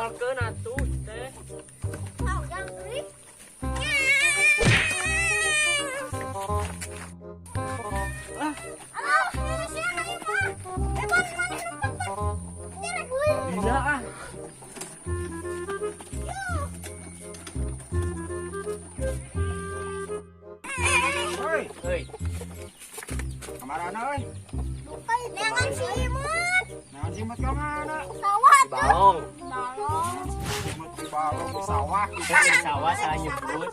Molkeun atuh teh. Haudang euy. Ah, Alah, sia ka ieu mah. Bebas maneh numpak pan. Nyerek euy. Lila ah. Hoi, Euy, kamarana euy? Neangan si Imut. Naon simut ka mana? Sawah tuh. Balong. Balong. Simut di balong di sawah. Di sawah saya nyebut.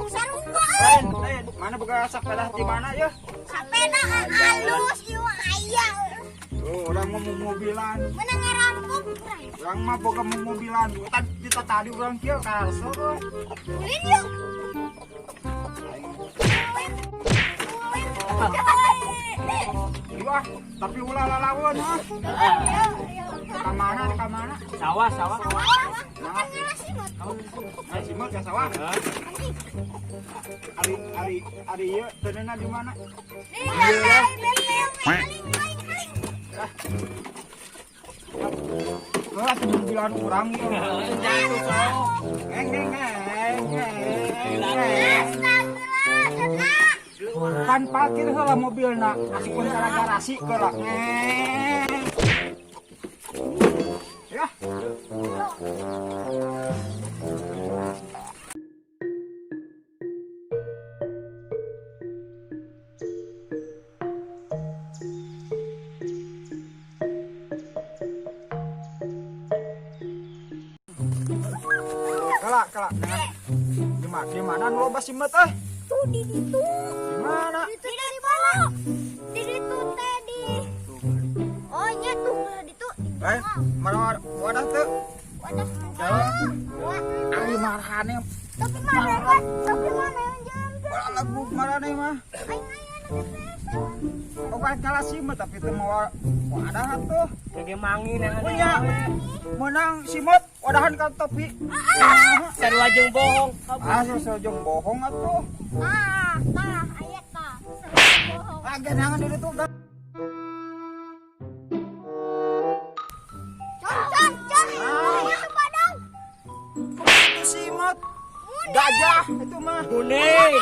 Sarua. Lain, lain. Mana boga sepeda di mana ya? Sapeda halus ieu aya. Tuh, urang mah mobilan. Menang ngerampok urang. Urang mah boga mobilan. Tadi tadi urang kieu karso euy. Ulin yuk. Wah, tapi ulah lalaweun ah. Ka mana ka mana? Sawah, sawah. Sawah, kan ngalah simut. Nah, simut ka sawah. Hah? Ari ari ari ieu teundeunna di mana? Iya. Maling, maling, maling. Heeh, atuh mobilan urang ieu. Jangan tuh sok. Eng eng eng eng. Astagfirullah, cenah. Pan parkir heula mobilna, asupkeun ka garasi heula. Ya. Kala, kala. Di mana nu loba simet euy? Tuh di ditu. Di mana? Di dari mana? Di ditu teh di. Oh nya tuh di ditu. Eh, mana wadah teu? Wadah. Jalan. Wah. Ari marhane. Tapi mana kan? Tapi mana yang jalan? Ulah lagu marane mah. Aing aya nu beres. Oh, kan kalah simet tapi teu mawa wadah atuh. Kege mangin yang Punya. Menang simut wadahan ka topi. Sarua jeung bohong. Ah, sarua bohong atuh. Tah, tah, aya tah. Sarua bohong. Ah, genangan di ditu. Con, con, con. Aya tuh padang. Itu simut. Gajah itu mah. Kuning.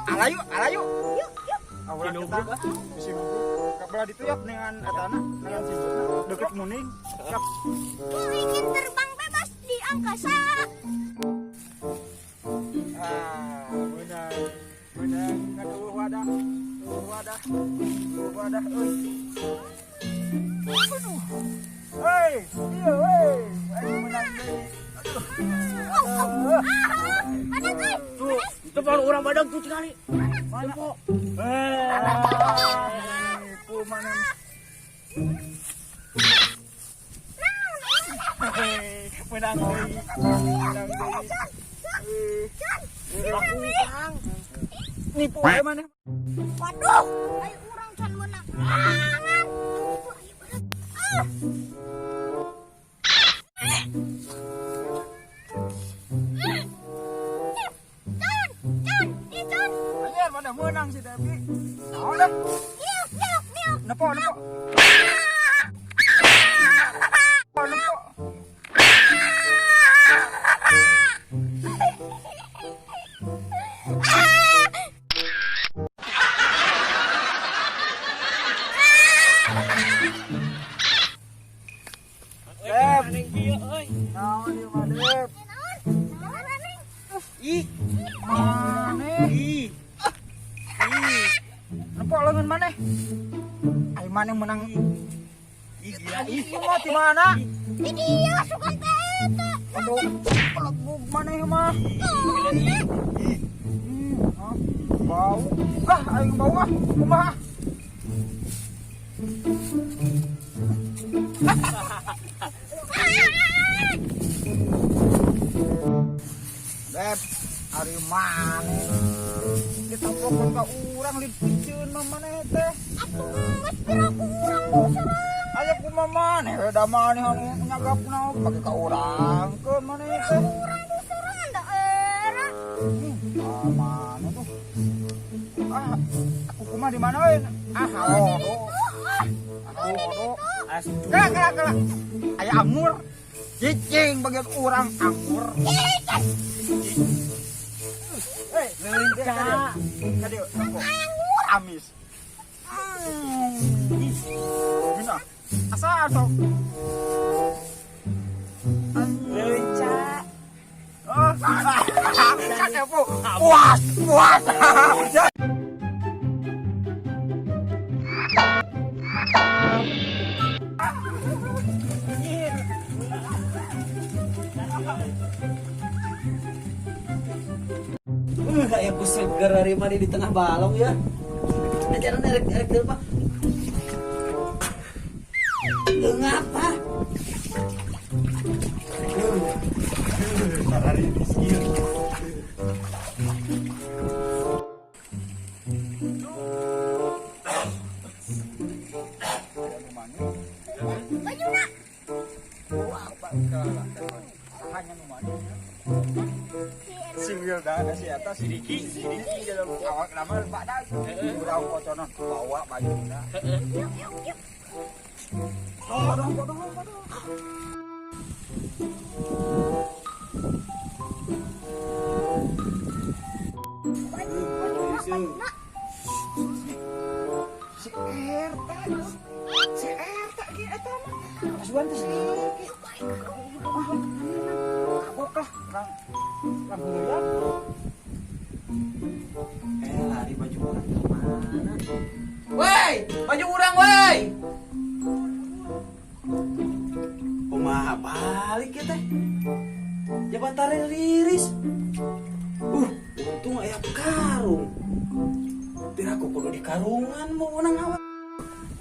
Alayu, alayu. Yuk, yuk. Awas kita. Bisi nubruk. Kabelah ditu ya dengan etana, dengan simutna deket muning. Siap. Ku ingin terbang bebas di angkasa. Ah, benar. Benar. Aduh, wadah. Tuh, wadah. Tuh, wadah euy. Aduh. Hei, iya euy. Aing menang deui. Aduh. Aduh. Padang euy. Tuh, itu baru orang badag tuh sekali. Mana? Tempo. Nipu mana? Menang deui. Menang deui. Kang. Nipu wae mana? Waduh, ayo urang can menang. Ah. Can, can, ieu can. Anjir, mana menang si Devi. Naon dah? Miuk, miuk, miuk. Nepo, nepo. Nepo. Dep. Aneh kieu euy. Naon ieu mah, Dep? Naon? Naon aneh? Ih, Maneh. ih. Ih, Nepo leungeun maneh. Ai maneh menang. ih gila ih. Ieu mah di mana? Di dia sugan teh eta. Aduh, pelegug maneh mah. Gila ih. Ah, bau. Ah, aing bau ah. Kumaha? Dep, ari maneh. Ditepokeun ka urang lipiceun mah maneh teh. Atuh geus piraku urang bau sorangan. Aya kumaha maneh da maneh anu nyagapna pake ka urang ke maneh teh. Urang bau sorangan da era. Ah, mana tuh? Ah, aku kumaha di mana euy? Ah, halo. Aku Kala kala kala. Aya amur. Cicing bagian urang amur. Eh, leunca. Kadieu, anggur amis. Gina. Asa atau Leunca. Oh, kakepo. Puas, puas. Kayak aku seger hari mandi di tengah balong ya. Ajaran erek erek di rumah. Ngapa? Bajuna. Si Wilda si eta si Diki, si Diki dalam awak nama Pak Dag. Urang kocono bawa bajuna. Yuk yuk yuk. Dong, dong, dong, dong. Bajuna, bajuna. Si Erta, si Erta ge eta mah. Asuan teh si Diki. Kabok lah, urang urang heula. Lari baju orang kemana? Woi, baju orang woi. Kumaha balik ya teh? Jabatan liris. Untung aya karung. Piraku kudu di karungan mau menang awak.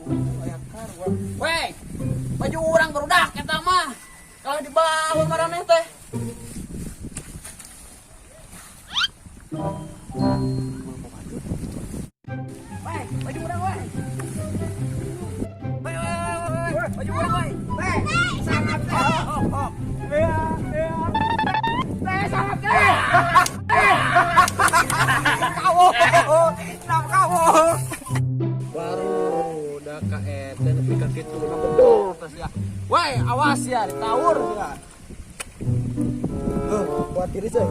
Untung aya karung. Woi, baju orang barudak eta mah. Kalau dibawa maraneh teh. Woi, baju urang woi. Woi, woi, woi, woi, baju urang woi. Teh, sangat teh. Iya, iya. Teh sangat teh. Kawo, nam kawo. Baru udah ka eta nepi ka kitu betul tas ya. Woi, awas ya ditawur ya. Tuh, buat diri sih.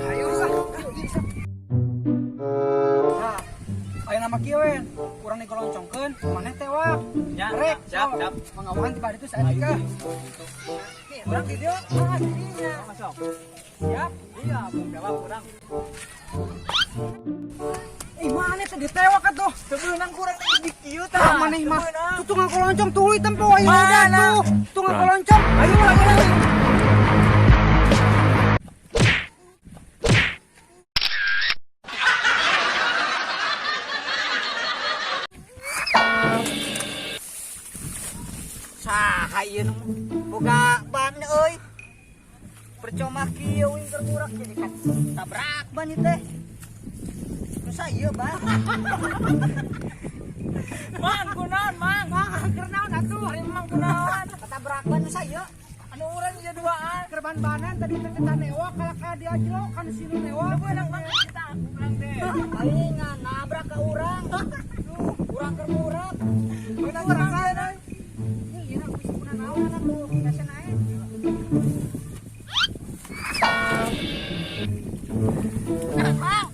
Ayo lah. Nah, aya nama kieu we, kurang digoloncongkeun, maneh tewak. Ya, Rek, siap, siap. Mangawahan tiba itu saetika. Urang di dieu, ah dirinya. Masuk. Siap. Iya, bung jawab urang. Ih, maneh teh ditewak atuh. Teu beunang kurang teh di kieu Tah maneh mah. Tuh tukang koloncong tuluy tempo ayo udah tuh. Tukang koloncong. Ayo ayo ayo. Saha ieu nu boga ban euy. Percuma kieu uing keur burak jadi kan tabrak ban ieu teh. Nu ieu ban. Mang kunaon, Mang? Mang keur naon atuh? Ari Mang kunaon? Ketabrak ban nu ieu. Anu urang ieu duaan keur ban-banan tadi teh kita newak kalah ka dia jelo kan si nu newak. Beunang Mang kita urang teh. Palingan nabrak ka urang. Duh, urang keur burak. Beunang urang kan. Ih, ieu wis kuna naon atuh? Kasihan ae. Mang.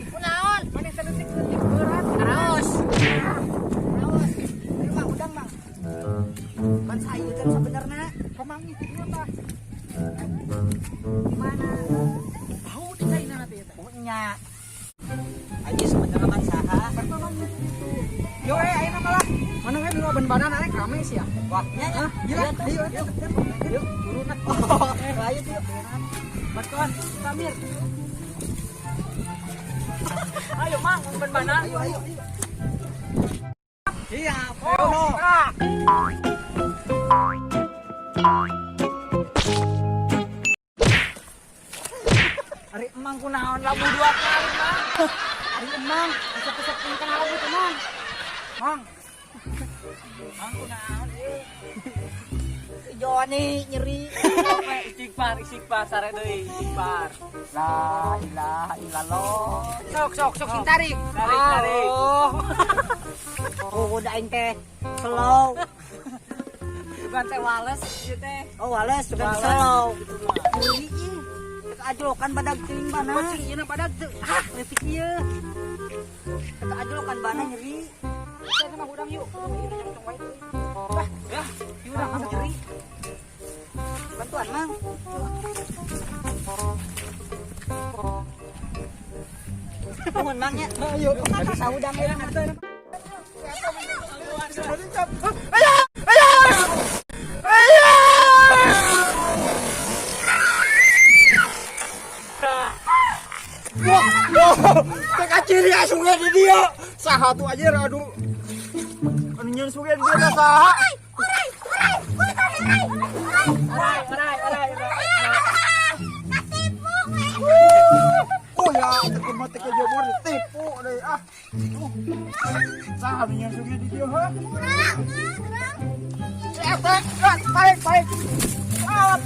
Kunaon? Maneh teh leutik-leutik berat. Karaos. Karaos. Ieu mah udang, Mang. Ban sayu teh sabenerna. Pemangih kieu tah. Gimana? Bau di caina teh teh. Punya. Aja sebenarnya ban saha. Pertama gitu. Yo eh ayeuna malah mana we nu ban-banan arek rame sih ya. Wah, nya nya. Gila, ayo ayo. Yuk, turun lah. Oh, ayo yuk. Bantuan Samir. Ayo Mang, ban-banan. Ayo, ayo. Iya, oh. Ah. Ari emang kunaon labu dua kali, Mang. Ari emang, resep-resep kan labu teh, Mang. Mang, Mang kunaon euy. Joni nyeri. Istighfar, istighfar, sare deui, istighfar. La ilaha illallah. Sok sok sok sing tarik. Tarik, tarik. Oh. Oh, udah aing teh slow. Bukan teh wales ieu teh. Oh, wales sudah slow. Nyeri ih. Ajlokan badag teuing bana. Kucing ieu badag teu. Ah, leutik ieu. Eta ajlokan bana nyeri. Saya mah hudang yuk. Wah, ya, hudang mah nyeri. Bantuan, Mang. Nuhun, Mang nya. Ayo, sahudang ya. Wah, teh kaciri sungai di dia. Saha tuh aja aduh. Anu nyeun sungai di dia saha? Orai, orai, orai, orai. Orai, orai, orai. Katipu we. Oh ya, teh kumaha teh kejebor ditipu deui ah. Saha nu nyeun sungai di dia ha? Urang, urang. Si eta, tarik, tarik. Alat.